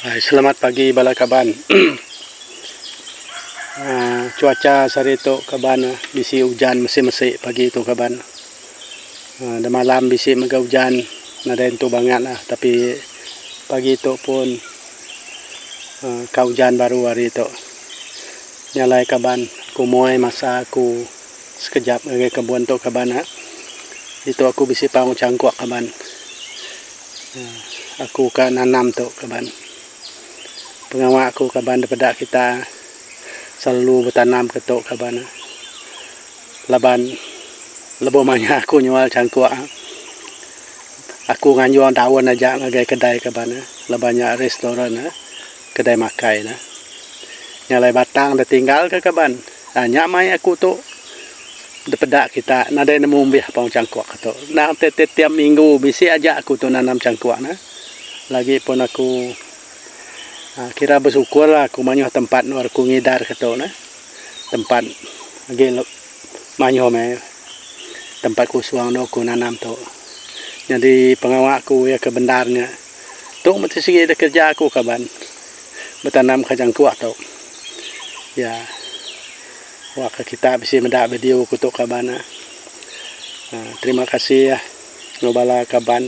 Hai selamat pagi bala kaban uhh cuaca sehari tu kaban bisi ujan mesi mesi pagi tu kaban uhh demalam bisi mega ujan nadai entu bangat lah tapi pagi tu pun uhh ka ujan baru hari tu. Nya alai kaban ku muai masa aku sekejap ngagai kebun tu kaban uhh ditu aku bisi paung changkuk kaban. Aku ka nanam tu kaban. Pengawa aku kaban da peda kita selalu betanam ke tu kaban. Laban lebuh maya aku nyual changkuk aku nganjung daun aja ngagai kedai kaban laban nya restoran kedai makai ne. Nya alai batang da tinggal ka kaban. Nya mai aku tu. Depeda kita nadai nemu umbih paung changkuk tu. Endang tiap tiap minggu bisi aja aku tu nanam changkuk ne. Lagi pun aku uhh kira besyukur lah aku mayuh tempat endur aku ngidar ke tu neh. Tempat agi mayuh meh tempat kusung endur aku nanam tu. Nyadi pengawa aku iya ke bendar nya tu meh sigi da kerja aku kaban betanam ka changkuk tu. Ya. Wak kita bisi meda video ku tu kaban ah. Terima kasih ah enggau bala kaban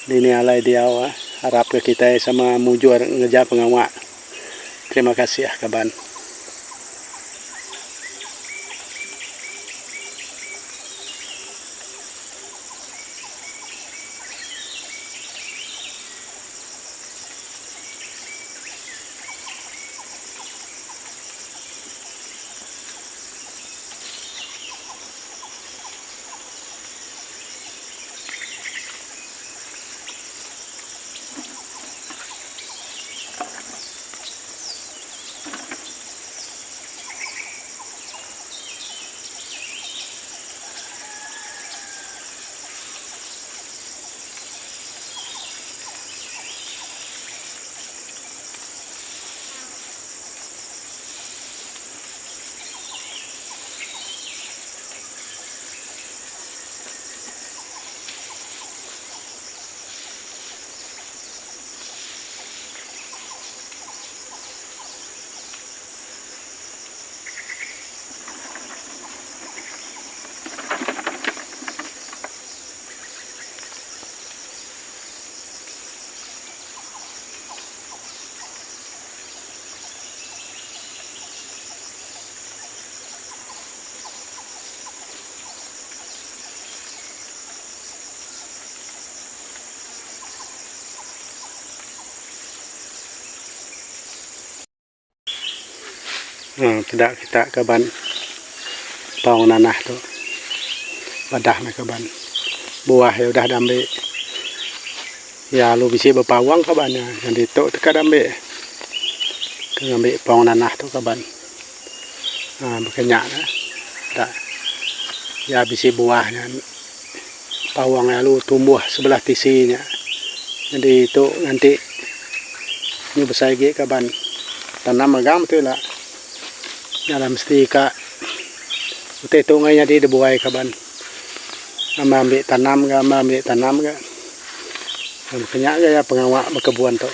dini alai diau ah. Arap ke kitai sama mujur ngereja pengawa. Terima kasih ah kaban. Peda kita kaban paung nanah tu padah meh kaban buah iya udah diambi iya lalu bisi bepaung kaban iya nyadi tu teka diambi ke ngambi paung nanah tu kaban uhh baka nya da iya bisi buah nya paung iya lalu tumbuh sebelah tisi nya nyadi tu nganti nyu besai agi kaban tanam megang betul ila nya lah mesti ka utai tu ngai nyadi da buai kaban ambi ambi tanam ga ambi ambi tanam ga baka nya ga iya pengawa bekebun tu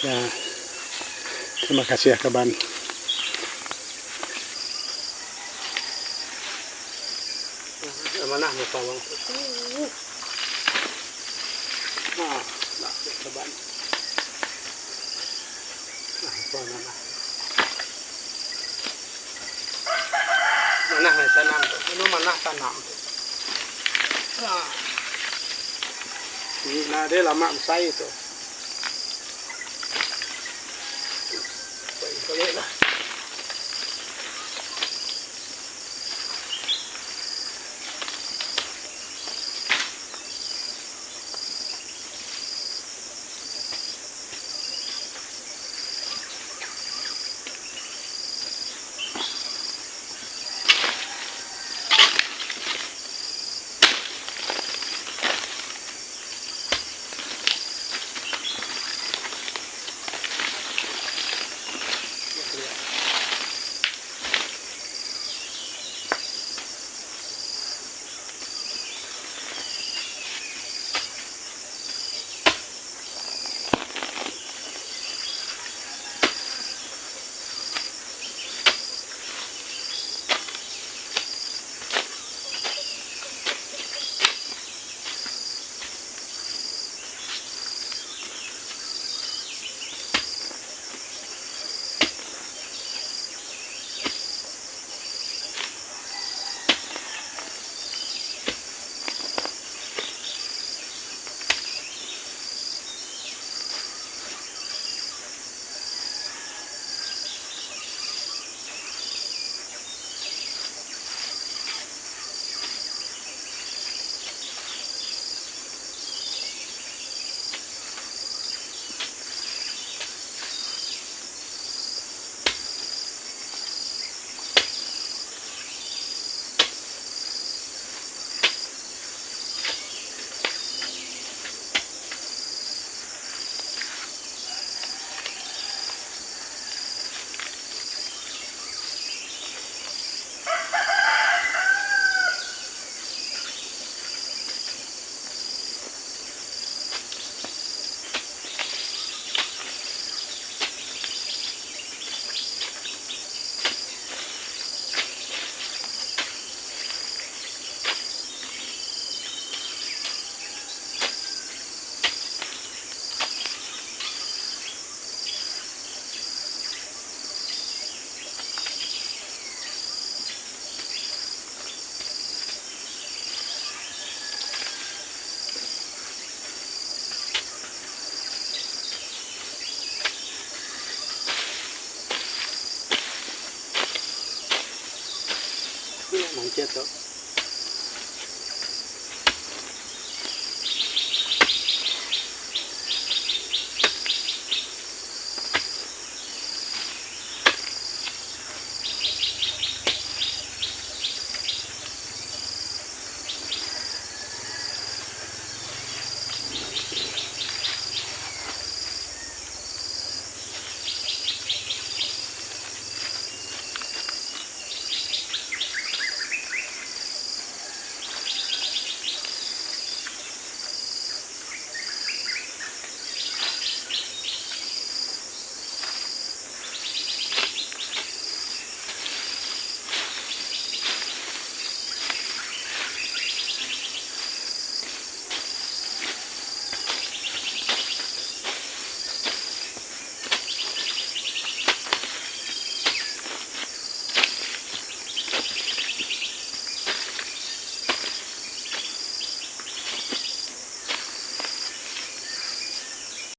ya terima kasih kaban. Manah meh pawang tu. Ha, nak kaban. Ah, pawang manah. Manah meh tanam tu. Menu manah tanam tu. Ha. Ni nah dia lama besai tu. Balik lah. Bukit tu.